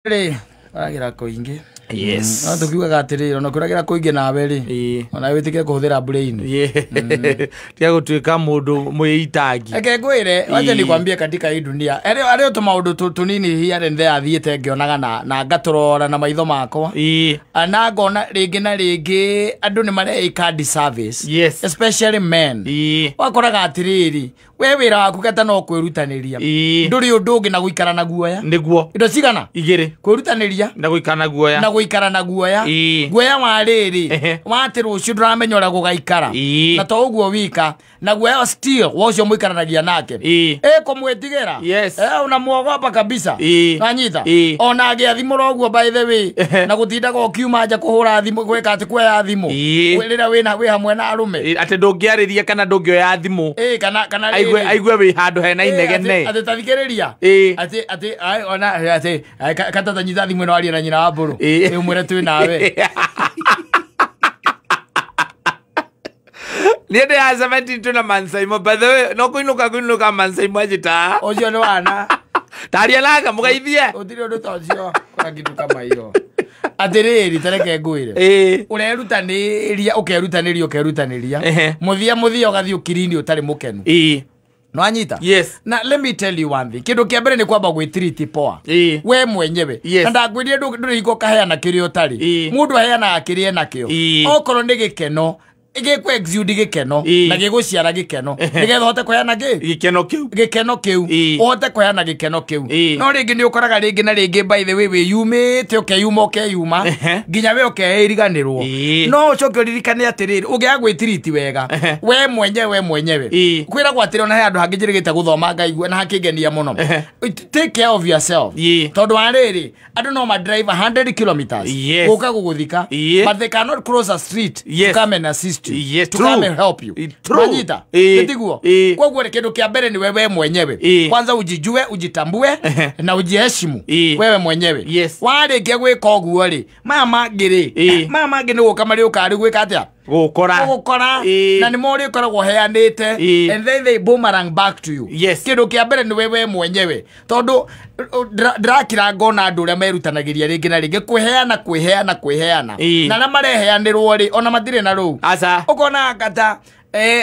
Rĩ ũragĩra kũingĩ. Yes. No tũkiugaga atĩrĩrĩ, ona kũragĩra kũingĩ nawe rĩ, ona wĩtĩkĩre kũhũthĩra brain. Tiga gũtuĩka mũndũ mwĩitangi. Reke ngwĩre, wacha nikwambie, katika hii dunia arĩ o tũmaũndũ tũnini here and there athiĩte ngĩonaga na ngatũrora na maitho makwa. Na ngona rĩngĩ na rĩngĩ andũ nĩ mareĩka disservice. Especially men. Wakoraga atĩrĩrĩ, we wĩra waku kata no kwĩrutanĩria. Ndũrĩ ũndũ ũngĩ na gũikara na guoya. Nĩguo. Indo cigana? Igĩrĩ. Kwĩrutanĩria na gũikara na guoya. Na gũikara na guoya. Guoya wa rĩrĩ, wa atĩ rũciũ ndũramenya ũrĩa gũgaikara. Na to ũguo wika, na guoya still wa ũcio mũikaranagia nake. Ĩkũmwĩtigĩra. Unamuogopa kabisa. Wanyita? Ona agĩathimũra ũguo, by the way, na gũtindaga ũkiuma nja kũhũra thimũ, gwĩka atĩ kuoya thimũ. Rĩrĩa wĩna wĩ hamwe na arũme. Atĩ ndũngĩarĩria kana ndũngĩoya thimũ. Kana aigue rĩrĩ. Aigue wĩ handũ hena inegene. Atĩ tathikĩrĩria. Atĩ ai, ona atĩ ai, kata tanyita thimũ ĩno arie na nyina wa mbũrũ. Ũmwĩre twĩ nawe. Niĩ ndĩ ya 17 na Mansaimo, by the way, no kũinũka kũinũka Mansaimo anjĩta. Ũcio nĩ wana. Taria nake mũgeithie. Gũtirĩ ũndũ ta ũcio, kuna kitu kama hiyo. Atĩrĩrĩ, tareke ngwĩre. Ũrerutanĩria, ũkerutanĩria, ũkerutanĩria. Mũthia mũthia ũgathiĩ ũkirini ũtarĩ mũkenu. Nwanyita? Yes. Na let me tell you one thing. Kĩndũ kĩa mbere nĩ kwamba gwĩtiriti poa. We mwenyewe. Na ndakwĩrire ndũrĩ hingo ũkaheana kĩrĩa ũtarĩ. Mũndũ aheanaga kĩrĩa enakĩo. Okorwo nĩ gĩkeno, gĩkũ exude gĩkeno na gĩgũciara gĩkeno, nĩgetha ũhote kũheana kĩ? Gĩkeno kĩu. Gĩkeno kĩu. Ũhote kũheana gĩkeno kĩu. No rĩngĩ nĩ ũkoraga rĩngĩ na rĩngĩ, by the way, wĩyumĩte ũkeyuma ũkeyuma nginya we ũkeĩriganĩrwo. No ũcoke ũririkane atĩrĩrĩ, ũngĩaga gwĩtiriti wega we mwenyewe, we mwenyewe, kwĩragwo atĩrĩ, ona he handũ hangĩ njĩrĩgĩte gũthoma ngaigua na hakĩngenia mũno. Take care of yourself. Tondũ wa rĩrĩ, andũ no ma drive 100 kilometers gũka gũgũthika, but they cannot cross a street to come and assist you, to come and help you. True. Wanyita? Nĩtiguo? Koguo rĩ, kĩndũ kĩa mbere nĩ wewe mwenyewe. Kwanza ujijue, ujitambue na ujiheshimu wewe mwenyewe. Warĩkia gwĩka ũguo rĩ, maya mangĩ rĩ, maya mangĩ nĩ gũka marĩũkaga rĩu gwĩka atĩa? Gũkora. Gũkora. Na nĩ mo ũrĩkoragwo ũheanĩte, and then they boomerang back to you. Kĩndũ kĩa mbere nĩ wewe mwenyewe, tondũ ndĩrakira ngona andũ ũrĩa merutanagĩria rĩngĩ na rĩngĩ kwĩheana, kwĩheana, kwĩheana, na arĩa mareheanĩrwo rĩ, ona matirĩ na rũu. Aca. Ũkona kata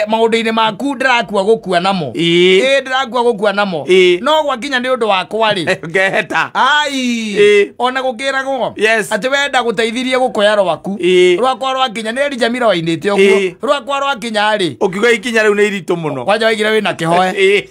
maũndũ-inĩ maku ndĩrakua gũkua namo. Ndĩrakua gũkua namo. No gwakinya nĩ ũndũ wakwa rĩ, ngeheta. Ai, ona gũkĩragwo atĩ wenda gũteithirie gũkoya rwaku, rwakwa rwakinya nĩ Eri Jamila wainĩte ũguo, rwakwa rwakinya rĩ, ũkiuga ikinya rĩu nĩ iritũ mũno. Kwanja waigire wĩna kĩhoe.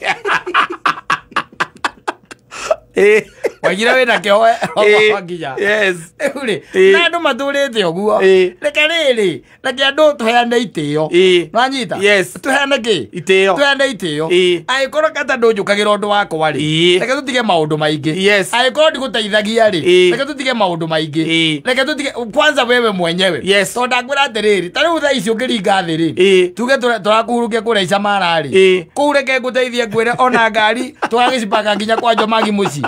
Waigire wĩna kĩhoe rwakwa rwakinya. Rĩu rĩ, na andũ matũrĩte ũguo. Reke rĩrĩ, reke andũ tũheane itĩo. Nwanyita? Yes. Tũheane kĩ? Itĩo. Tũheane itĩo. Angĩkorwo kata ndũnjũkagĩra ũndũ wakwa rĩ, reke tũtige maũndũ maingĩ. Angĩkorwo ndigũteithagia rĩ, reke tũtige maũndũ maingĩ. Reke tũtige kwanza wewe mwenyewe. Tondũ ndakwĩra atĩrĩrĩ, ta rĩu thaa ici ũngĩringa thĩ rĩ, tuge tũrakuhurukia kũrĩa Icamara rĩ, kũu reke ngũteithie ngwĩre ona ngari tũgagĩcipaka nginya kwa Jomagi mũciĩ.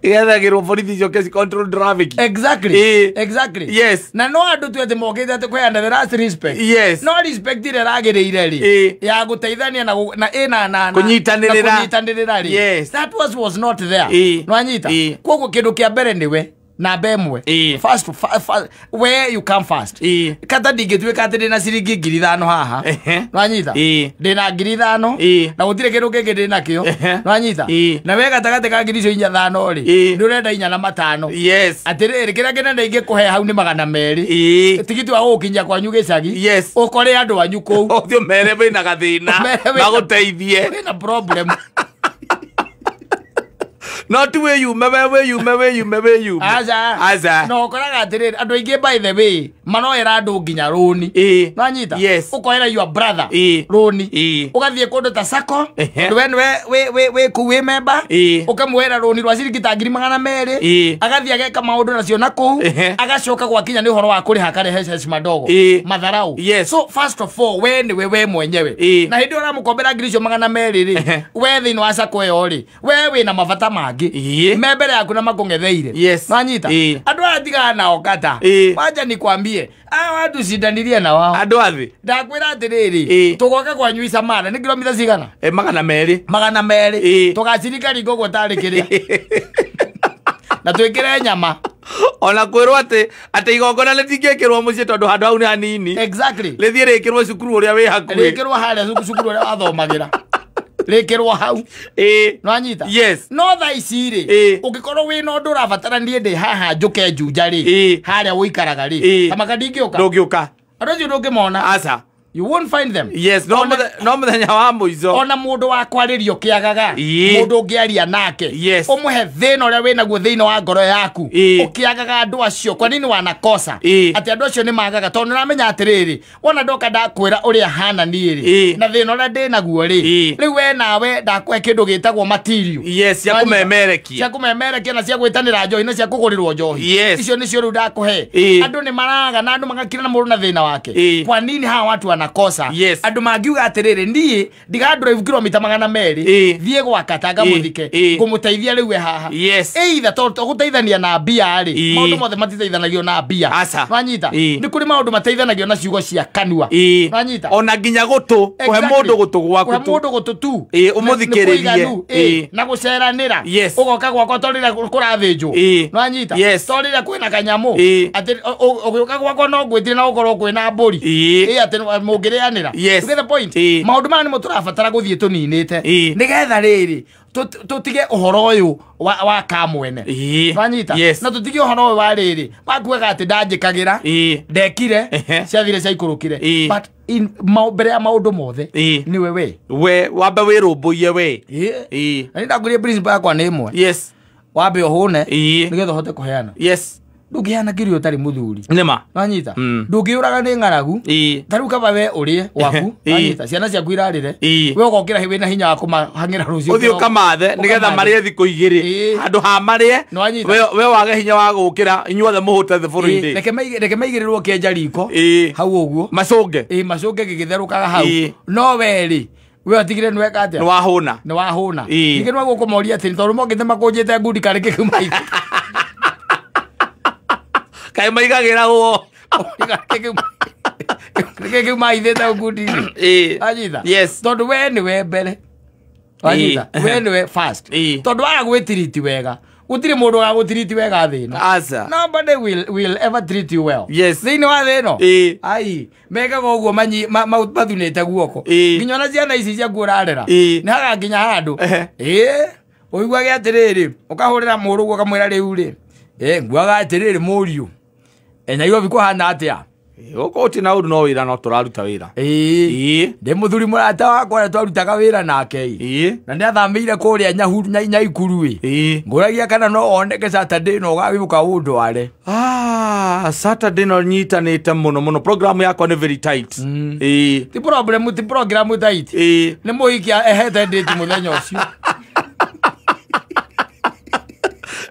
Igethagĩrwo borithi icoke ci control traffic. Exactly. Exactly. Na no andũ tu atĩ mokĩte atĩ kũheana the last respect. No respect ĩrĩa ĩragĩrĩire rĩ, ya gũteithania na na ĩna na Kũnyitanĩrĩra. na kũnyitanĩrĩra rĩ, that was not there. Nwanyita? Koguo kĩndũ kĩa mbere nĩwe namba ĩmwe. First, where you come first. Kata ndingĩtuĩka atĩ ndĩna ciringi 5,000 haha. Nwanyita? Ndĩna 5,000 na gũtirĩ kĩndũ kĩngĩ ndĩnakĩo. Nwanyita? Na we gatagatĩ ka ngiri icio inya thano rĩ, nĩ ũrenda inya na matano. Atĩrĩrĩ, kĩrĩa kĩnene ingĩkũhe hau nĩ 200. Tigiti wa gũgũkinyia kwanyu gĩcagi. Ũkore andũ anyu kũu. Ũthiĩ mere wĩna gathĩna. Mere wĩna- Magũteithie. Wĩna problem. No ti wĩyume we, wĩyume, wĩyume, wĩyume. Aca. Aca. Na ũkoraga atĩrĩrĩ, andũ aingĩ, by the way, manoera andũ nginya rũni. Nwanyita? Yes. Ũkoera your brother rũni. Ũgathiĩ kũndũ ta sacco, tondũ we nĩwe wĩ kũu wĩ member, ũkamwĩra rũni rwa ciringi ta 200,000. Agathiĩ ageka maũndũ nacio na kũu, agacoka gwakinya nĩ ũhoro wa kũrĩha akarehe heshima ndogo. Matharau. So first of all, we nĩwe we mwenyewe. Na hĩndĩ ĩyo ũramũkombera ngiri icio 200 rĩ, we thĩinĩ wa sacco ĩyo rĩ, we wĩna mabata mangĩ me mbere yaku na makũng'etheire. Nwanyita? Andũ aya tigana nao kata. Wacha nikwambie, aya watu cindanirie na wao. Andũ athĩ. Ndakwĩra atĩrĩrĩ, tũgoka kwanyu Icamara nĩ kilomita cigana? 200. 200. Tũgacirika ringo ũguo tarĩ kĩrĩa na Na twĩkĩre nyama. Ona kwĩrwo atĩ igongona rĩtingĩkĩrwo mũciĩ tondũ handũ hau nĩ hanini. Exactly. Rĩthiĩ rĩkĩrwo cukuru ũrĩa wĩ hakuhĩ. Rĩkĩrwo harĩa cukuru ũrĩa wathomagĩra. Rĩkĩrwo hau. Nĩwanyita? Yes. No thaa ici rĩ, ũngĩkorwo wĩna ũndũ ũrabatara niĩ ndĩ haha njũke Juja rĩ, harĩa ũikaraga rĩ, kamaka ndingĩũka. Ndũngĩũka. Andũ acio ndũngĩmona. Aca. You won't find them. Yes, no mũthenya wa mũico. Ona mũndũ wa kwarĩrio kĩagaga, mũndũ ũngĩaria nake. Yes. Ũmũhe thĩna ũrĩa wĩnaguo thĩinĩ wa ngoro yaku. Ũkĩagaga andũ acio, kwa nini wanakosa? Atĩ andũ acio nĩ magaga tondũ nĩũramenya atĩrĩrĩ, wona ndoka ndakwĩra ũrĩa hana niĩ rĩ, na thĩna ũrĩa ndĩnaguo rĩ, rĩu we nawe ndakũhe kĩndũ gĩtagwo material. Yes, cia kũmemerekia. Cia kũmemerekia na cia gwĩtanĩra njohi na cia kũgũrĩrwo njohi. Yes. Icio nĩcio rĩu ndakũhe. Andũ nĩ maraga na andũ magakira na mũndũ na thĩna wake. Kwa nini hawa watu wanakosa? Yes. Andũ mangiuga atĩrĩrĩ, niĩ ndiga drive kilomita 200 thiĩ gwa Katanga mũthike ngũmũteithia rĩu we haha. Yes. Either tondũ gũteithania na mbia rĩ, maũndũ mothe matiteithanagio na mbia. Nwanyita? Nĩ kũrĩ maũndũ mateithanagio na ciugo cia kanua. Nwanyita? Ona nginya gũtũ, kũhe mũndũ gũtũ gwaku tu. Kũhe mũndũ gũtũ tu. Ũmũthikĩrĩrie. Na gũceranĩra. Yes. Ũgoka gwakwa to rĩrĩa kũrathĩnjwo. Nwanyita? Yes. To rĩrĩa kwĩna kanyamũ. Atĩ ũgĩũka gwakwa no ngwĩtire na ũkorwo kwĩna mbũri. Atĩ mũngĩrĩanĩra. Yes. You get the point? Maũndũ maya nĩmo tũrabatara gũthiĩ tũninĩte. Nĩgetha rĩrĩ tũtige ũhoro ũyũ wa kamwene. Nwanyita? Yes. Na tũtige ũhoro ũyũ wa rĩrĩ wakuaga atĩ ndanjĩkagĩra, ndekire, ciathire ciaikũrũkire. But in mbere ya maũndũ mothe nĩwe we. We wambe wĩrũmbũiye we. Na nĩ ndakũria principle yakwa nĩ ĩmwe. Yes. Wambe ũhũne nĩgetha ũhote kũheana. Yes. Ndũngĩheana kĩrĩa ũtarĩ mũthuri. Nĩma. Nwanyita? Ndũngĩũraga nĩ ng'aragu. Ta rĩu kaba we ũrĩe gwaku. Nwanyita? Ciana ciaku irarĩre. We ũgokĩra wĩna hinya wa kũmahang'ĩra rũciũ. Ũthiĩ ũkamathe nĩgetha marĩe thikũ igĩrĩ. Handũ ha marĩe. Nwanyita? We wage hinya wa gũkĩra inyuothe mũhũte the following day. Reke maigĩrĩrwo kĩenja riko. Hau ũguo. Macũnge. Macũnge gĩgĩtherũkaga hau. No we rĩ, we atigire nĩweka atĩa? Nĩwahũna. Nĩwahũna. Ningĩ nĩwagũkũmoria atĩrĩ tondũ mokĩte makũnjĩte ngundi karĩ kĩkiuma ithe. Kaĩ maigagĩra ũũ. Kĩkiuma ithĩte ngundi-inĩ. Anyita? Yes. Tondũ we nĩwe mbere. Anyita? We nĩwe first. Tondũ waga gwĩtiriti wega, gũtirĩ mũndũ ũgagũtiriti wega thĩ ĩno. Aca. Nobody will ever treat you well. Yes. Thĩinĩ wa thĩ ĩno. Ai, mekaga ũguo mathunĩte guoko. Nginya ona ciana ici ciaku ũrarera. Nĩ haga nginya handũ. Ũiguage atĩrĩrĩ, ũkahũrĩra mũrũguo ũkamwĩra rĩu rĩ, nguaga atĩrĩrĩ mũriũ. Nairobi kũhana atĩa? Gũkũ ũti na ũru no wĩra no tũraruta wĩra. Ndĩ mũthuri mũrata wakwa ũrĩa twarutaga wĩra nake. Na nĩathamĩire kũrĩa Nyaikuru. Ngũragia kana no oneke Saturday no ũgagĩũka ũndware. Saturday no nyitanĩte mũno mũno. Program yakwa nĩ very tight. Ti problem, ti program tight. Nĩ mũhiki ehete date mũthenya ũcio.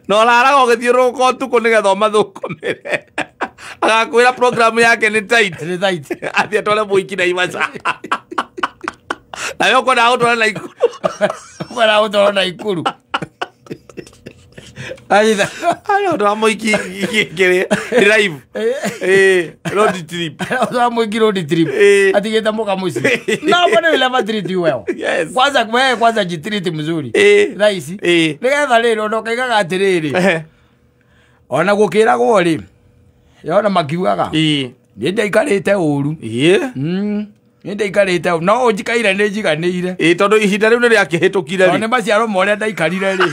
No raraga ũgĩthiũrũrũka ũtukũ nĩgetha ũmathũkũmĩre. Agakwĩra program yake nĩ tight. Nĩ tight. Athiĩ atware mũhiki Naivasha. Nawe ũkwendaga gũtwara Naikuru. Ũkwendaga gũtwarwo Naikuru. Anyita. Ayo ũndũ wa mũhiki kĩrĩ drive. Road trip. Ũndũ wa mũhiki road trip. Atigĩte mũka mũciĩ. Nobody will ever treat you well. Yes. Kwanza wewe kwanza jitreat mzuri. Thaa ici. Nĩgetha rĩrĩ ona ũkaigaga atĩrĩrĩ. Ona gũkĩragwo rĩ, yona makiugaga. Niĩ ndaikarĩte ũru. Niĩ ndaikarĩte ũru. No ũnjikaire nĩ njiganĩire. Tondũ ihinda rĩu nĩ rĩakĩhĩtũkire rĩ. Tondũ nĩ maciaro ma ũrĩa ndaikarire rĩ.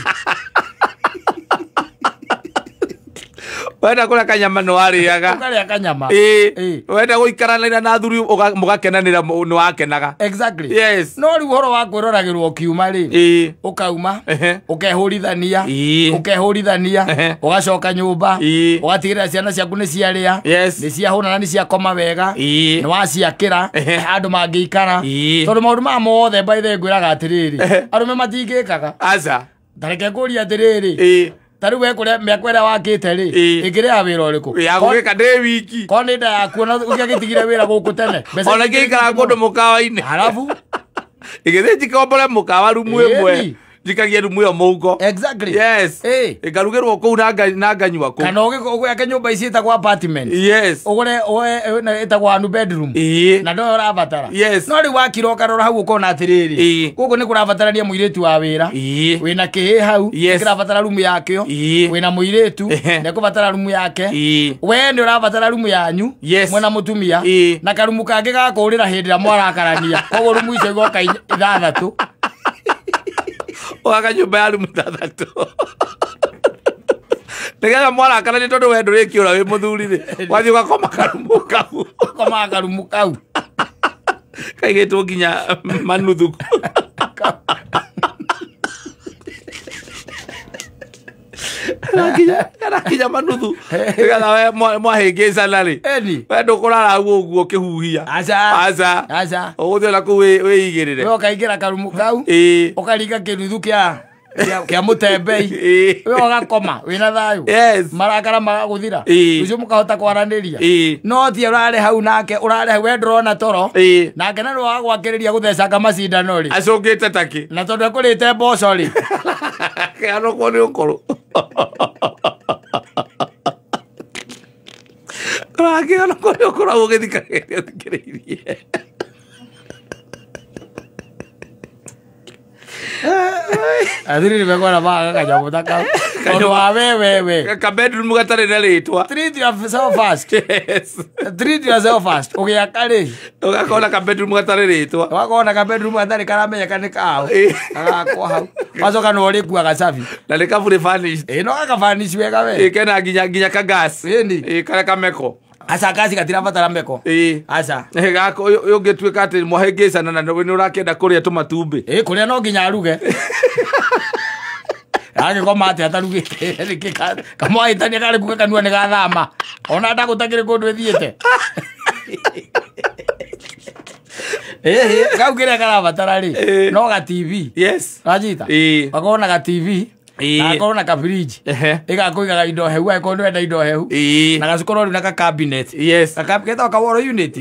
Wenda kũrĩa kanyama nĩ warĩaga. Ũkarĩa kanyama. Wenda gũikaranĩra na athuri mũgakenanĩra nĩ wakenaga. Exactly. Yes. No rĩu ũhoro wa kwĩroragĩrwo ũkiuma rĩ, ũkauma, ũkehũrithania, ũkehũrithania, ũgacoka nyũmba, ũgatigĩrĩra ciana ciaku nĩ ciarĩa, nĩ ciahũna na nĩ ciakoma wega, nĩ waciakĩra handũ mangĩikara. Tondũ maũndũ maya mothe by the way ngwĩraga atĩrĩrĩ, arũme matingĩkaga. Aca. Ta reke ngũrie atĩrĩrĩ, ta rĩu we kũrĩa mĩako ĩrĩa wakĩte rĩ, ĩngĩrĩha wĩra ũrĩkũ? Ya gũgĩka ndĩ wiki. Korwo nĩ nda yaku ona ũngĩagĩtigire wĩra gũkũ tene. Ona ngĩikara kũndũ mũkawa-inĩ. Halafu Ĩgĩthiĩ njikombore mũkawa rumu ĩmwe. Njikagie rumu ĩyo mũhuko. Exactly. Yes. Ngarugĩrwo kũu na nganyua kũu. Kana ũgĩake nyũmba ici ĩtagwo apartment. Yes. Ũgũre ĩtagwo one bedroom. Na ndo ũrabatara. Yes. No rĩu wakira ũkarora hau ũkona atĩrĩrĩ, gũkũ nĩ kũrabatarania mũirĩtu wa wĩra. Wĩna kĩhĩ hau, kĩrabatara rumu yakĩo. Wĩna mũirĩtu, nĩekũbatara rumu yake. We nĩ ũrabatara rumu yanyu. Yes. Mwena mũtumia. Na karumu kangĩ ga kũũrĩra hĩndĩ ĩrĩa mwarakarania. Koguo rumu icio igoka ithathatũ. Ũgaka nyũmba ya rumu ithathatũ. Nĩgetha mwarakarania tondũ we ndũrĩkĩũra wĩ mũthuri rĩ, wathiĩ ũgakoma karumu kau. Ũgakoma karumu kau. Kaigĩtwo nginya manuthu. Karakinya manuthu. Nĩgetha we mwahĩngĩcana rĩ, we ndũkũrara hau ũguo ũkĩhuhia. Aca. Aca. Aca. Ũgũthiĩ ona kũu wĩigĩrĩre. We ũkaingĩra karumu kau, ũkaringa kĩnuthu kĩa mũtembei. We ũgakoma wĩna thayũ. Yes. Marakara magagũthira. Rũciũ mũkahota kwaranĩria. No ti ũrarĩ hau nake, ũrarĩ hau we ndũrona toro. Nake na nĩwagwakĩrĩria gũthecanga macindano rĩ. Acũngĩte takĩ. Na tondũ ekũrĩte mboco rĩ. Kĩanokwo nĩ ũkũrũ. Kĩanokwo nĩ ũkũrũ ũgĩthikagĩrĩria ũthikĩrĩirie. Athuri nĩmekona maga kanyamũ ta kau. Tondũ wa we. Ka bedroom gatarĩ na rĩtwa. Treat yourself first. Yes. Treat yourself first. Ũgĩaka rĩ. Ũgakona ka bedroom gatarĩ rĩtwa. Ũgakona ka bedroom gatarĩ karamenyeka nĩ kao. Gagakwo hau. Wacoka nĩ ũrĩkuaga cabi. Na nĩ kaburi furnished. Ĩ no gaka-furnish wega we. Ĩ kena nginya ka gas. Ĩni. Ĩ karĩa kameko. Aca ngaci gatirabatara meko. Ĩ. Aca. Gako ũyũ ũngĩtuĩka atĩ mwahĩngĩcana na nĩ ũrakĩenda kũrĩa tũmatumbĩ. Ĩ kũrĩa no nginya aruge. Agĩkoma atĩa atarugĩte. Nĩkĩ kamwahĩtania karĩ kuga kanua nĩ gathama. Ona ndagũtakĩrĩ kũndũ ĩthiĩte. Kau kĩrĩa karabatara rĩ, no ga TV. Yes. Wanyita? Gakorwo na ga TV. Na gakorwo na ka fridge. Ĩgakũigaga indo hehu angĩkorwo nĩwenda indo hehu. Na gacikorwo rĩu na ka cabinet. Yes. Getagwo ka wall unit.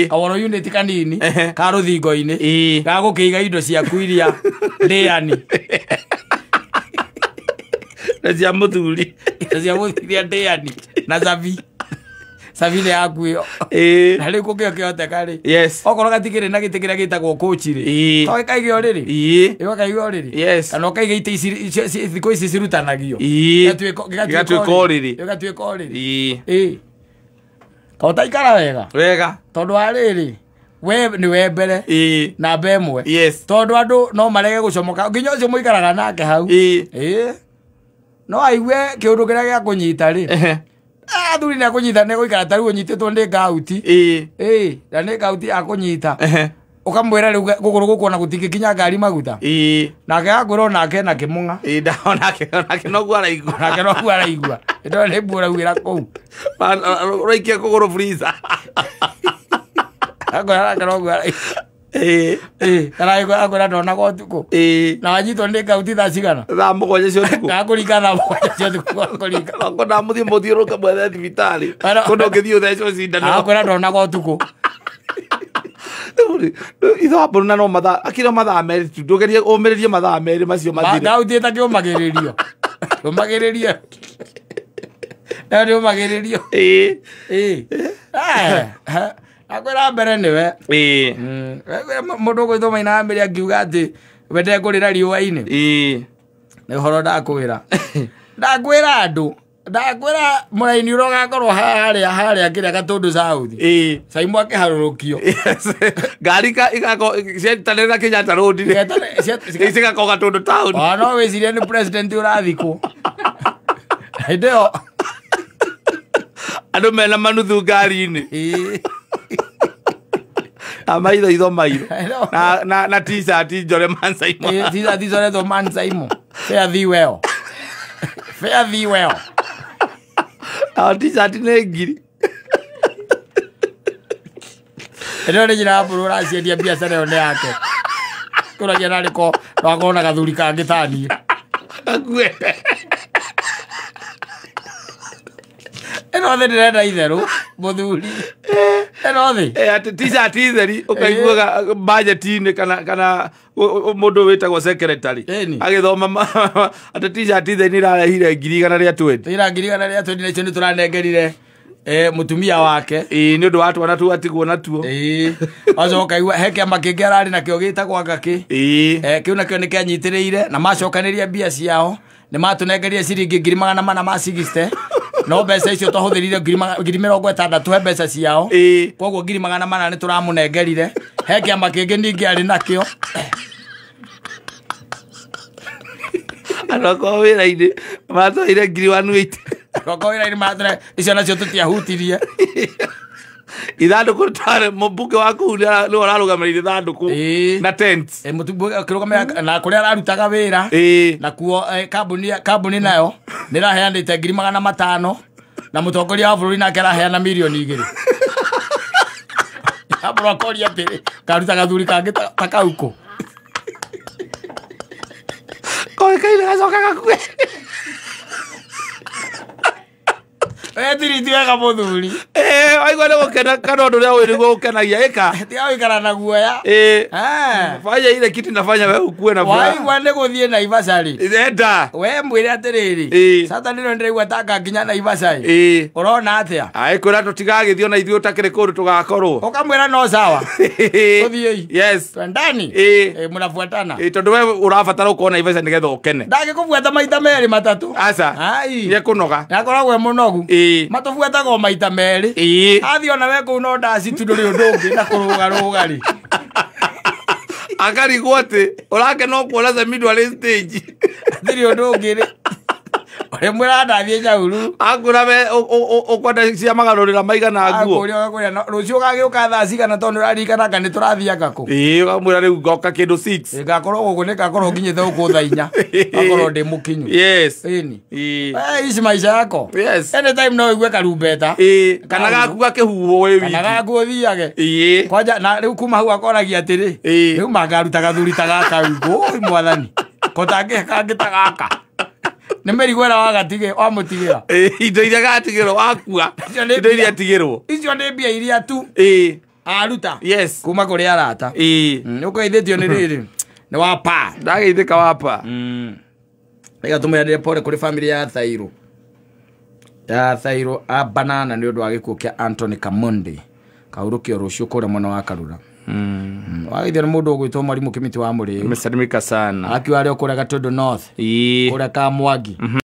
Ka wall unit kanini ka rũthingo-inĩ. Ga gũkĩiga indo ciaku iria ndĩani. Na cia mũthuri. Indo cia mũthuri iria ndĩani. Na cabi. Cabi nĩ yaku ĩyo. Na rĩu kũngĩokĩhoteka rĩ. Yes. Okorwo gatikĩrĩ na gĩtĩ kĩrĩa gĩtagwo coach rĩ. To gĩkaige ũrĩrĩ. Gĩkaige ũrĩrĩ. Yes. Kana ũkaige itĩ ici thikũ ici cirutanagio. Gĩgatuĩka ũrĩrĩ. Gĩgatuĩka ũrĩrĩ. Ĩ. Ka ũtaikara wega. Wega. Tondũ wa rĩrĩ, we nĩ we mbere. Namba ĩmwe. Yes. Tondũ andũ no marege gũcomoka nginya ũcio mũikaraga nake hau. Ĩ. No aigue kĩũndũ kĩrĩa gĩa kũnyita rĩ. Athuri nĩ akũnyita nĩ gũikara ta rĩu ũnyitĩtwo nĩ ngauti. Ĩ, na nĩ ngauti akũnyita. Ũkamwĩra rĩu gũkũrũ gũkũ ona gũtingĩkinya ngari maguta. Nake akwĩra onake na kĩmũng'a. Onake noguo araigua. Onake noguo araigua. Ĩndo nĩ mbura ũraugĩra kũu. Ũraikia kũgũrũ freezer. Akwĩra nake noguo araigua. Kana akwĩra ndonaga ũtukũ. Na wanyitwo nĩ ngauti thaa cigana? Thaa 7 cia ũtukũ. Gakũringa thaa 7 cia ũtukũ gakũringa. Ngona mũthiĩ mũthiũrũrũke mwethe thibitarĩ. Kũndũ ũngĩthiĩ ũthecwo cindano. Akwĩra ndonaga ũtukũ. Itho wa mbũrũ na no mathaa akĩrĩ o mathaa 2 tu ndũgerie ũmĩrĩrie mathaa 2 macio mathire. Ngauti ĩtakĩũmagĩrĩrio. Ũmagĩrĩrio. Ĩyo nĩ ũmagĩrĩrio. Ĩ. Akwĩra mbere nĩwe. Mũndũ ũgwĩtwo Maina wa Mĩrĩ angiuga atĩ we ndekũrĩra riũa-inĩ. Nĩ ũhoro ndakwĩra. Ndakwĩra andũ. Ndakwĩra mũraini ũrĩa ũgakorwo harĩa kĩrĩa Gatũndũ South. Caimũ akĩharũrũkio. Ngari ciatanĩrĩra Kenyatta Road rĩ. Cigakorwo Gatũndũ town. Ona no wĩcirie nĩ president ũrathikwo. Hĩndĩ ĩyo andũ mena manuthu ngari-inĩ. Amaitho itho mairũ. Na t-shirt njore Man Saimo. T-shirt icoretwo Man Saimo. Fare thee well. Fare thee well. Na t-shirt nĩ ngiri. Ĩno nĩ njĩra ya mbũrũ ũraciendia biacara ĩyo nĩ yake. Kũragia narĩ ko no akorwo na gathuri kangĩ ta niĩ. Akue. Ĩno thĩ ndĩrenda itherũ mũthuri. Ĩno thĩ. Atĩ t-shirt theri ũkaiguaga budget-inĩ kana mũndũ wĩtagwo secretary agĩthoma atĩ t-shirt theri nĩ ĩrarehire 120. Ira 120 nacio nĩ tũranengerire mutumia wake. Ĩĩ nĩ ũndũ wa twana tu atigwo natuo. Ĩĩ acoka igua he kĩama kĩngĩ ararĩ nakĩo gĩtagwo Ngakĩ. Ĩĩ kĩu nakĩo nĩ kĩanyitĩrĩire na macokanĩria mbia ciao nĩ matũnengerire ciringi 460 no mbeca icio twahũthĩrire 60,000 he mbeca ciao. Ĩĩ koguo 400 nĩ tũramũnengerire. He kĩama kĩngĩ ningĩ arĩ nakĩo. Andũ akwa wĩra-inĩ matwaire 180. Roko wĩra-inĩ matwaire icio nacio tũtiahutirie. Ithandũkũ tware mũmbunge wa kũu nĩwe ũrarũgamĩrĩire ithandũkũ na tents. Mũmbunge akĩrũgamĩrĩra na kũrĩa ararutaga wĩra. Nakuo kambuni nayo nĩ ĩraheanĩte 500,000 na mũtongoria wa bũrũri nake araheana 2 million. Ambũra akoria atĩrĩ, karuta gathuri kangĩ ta kau kũ? Koĩkaine gacoka gakue. Tiriti wega mũthuri. Waigua nĩ gũkena kana ũndũ ũrĩa ũĩ nĩguo ũkenagia ĩka. Tiga gũikara na guoya. Fanya ile kitu inafanya wewe ukue na furaha. Waigua nĩ gũthiĩ Naivasha rĩ. Enda. We mwĩre atĩrĩrĩ. Sasa ndĩro ndĩraigua ta ngakinya Naivasha ĩ. Ũrona atĩa? Ai kwĩra tũtigagĩthiĩ ona ithuĩ ũtakĩrĩ kũndũ tũgakorwo. Ũkamwĩra no sawa. Tũthiĩi. Yes. Twendani. Mũnabuatana. Tondũ we ũrabatara ũkorwo Naivasha nĩgetha ũkene. Ndangĩkũbuata maita merĩ matatũ. Aca. Ai. Nĩekũnoga. Nĩakoragwo e mũnogu. Matũbuataga o maita merĩ. Athiĩ ona we kũu no ndaci tu ndũrĩ ũndũ ũngĩ na kũrũgarũga rĩ. Akarigwo atĩ ũrakena ũkuona Samido arĩ stage. Hatirĩ ũndũ ũngĩ rĩ. Ũrĩa mwĩraga ndathiĩ Nyahururu. Akwĩra we ũkwenda cia magarũrĩra maigana nguo. Akũria ũgakũria rũciũ ũgagĩũka thaa cigana tondũ nĩũraririkana anga nĩtũrathianga kũ. Ũkamwĩra rĩu ngoka kĩndũ 6. Ngakorwo gũkũ nĩngakorwo nginyĩte gũkũ thaa 4. Ngakorwo ndĩ mũkinyu. Yes. Ĩni. Ici maica yako. Yes. Anytime no ũigue karumbeta. Kana gaku gakĩhuhwo wĩ wiki. Kana gaku ũthiage. Kwanja na rĩu kuma hau akoragia atĩrĩ. Rĩu mangaruta gathuri ta gaka wikũ. Oi mwathani. Ko tangĩhe kangĩ ta gaka. Nĩ mĩrigo ĩrĩa wamũtigĩra. Indo iria gatigĩrwo wakua. Indo iria atigĩrwo. Icio nĩ mbia iria tu. Aruta. Yes. Kuma kũrĩ arata. Nĩ ũkũgeithĩtio nĩ rĩrĩ. Nĩ wapa. Ndageithĩka wapa. Reke tũmwĩranĩre pole kũrĩ family ya Thairũ. Ya Thairũ a Banana nĩ ũndũ wa gĩkuũ kĩa Anthony Kamundi. Kahurũkio rũciũ kũrĩa mwena wa Karura. Wageithio nĩ mũndũ ũgwĩtwo Mwarimũ Kĩmĩtĩ wa Mũrĩu. Amesalimika sana. Akiuga arĩ o kũrĩa Gatundu North. Kũrĩa Kamwangi.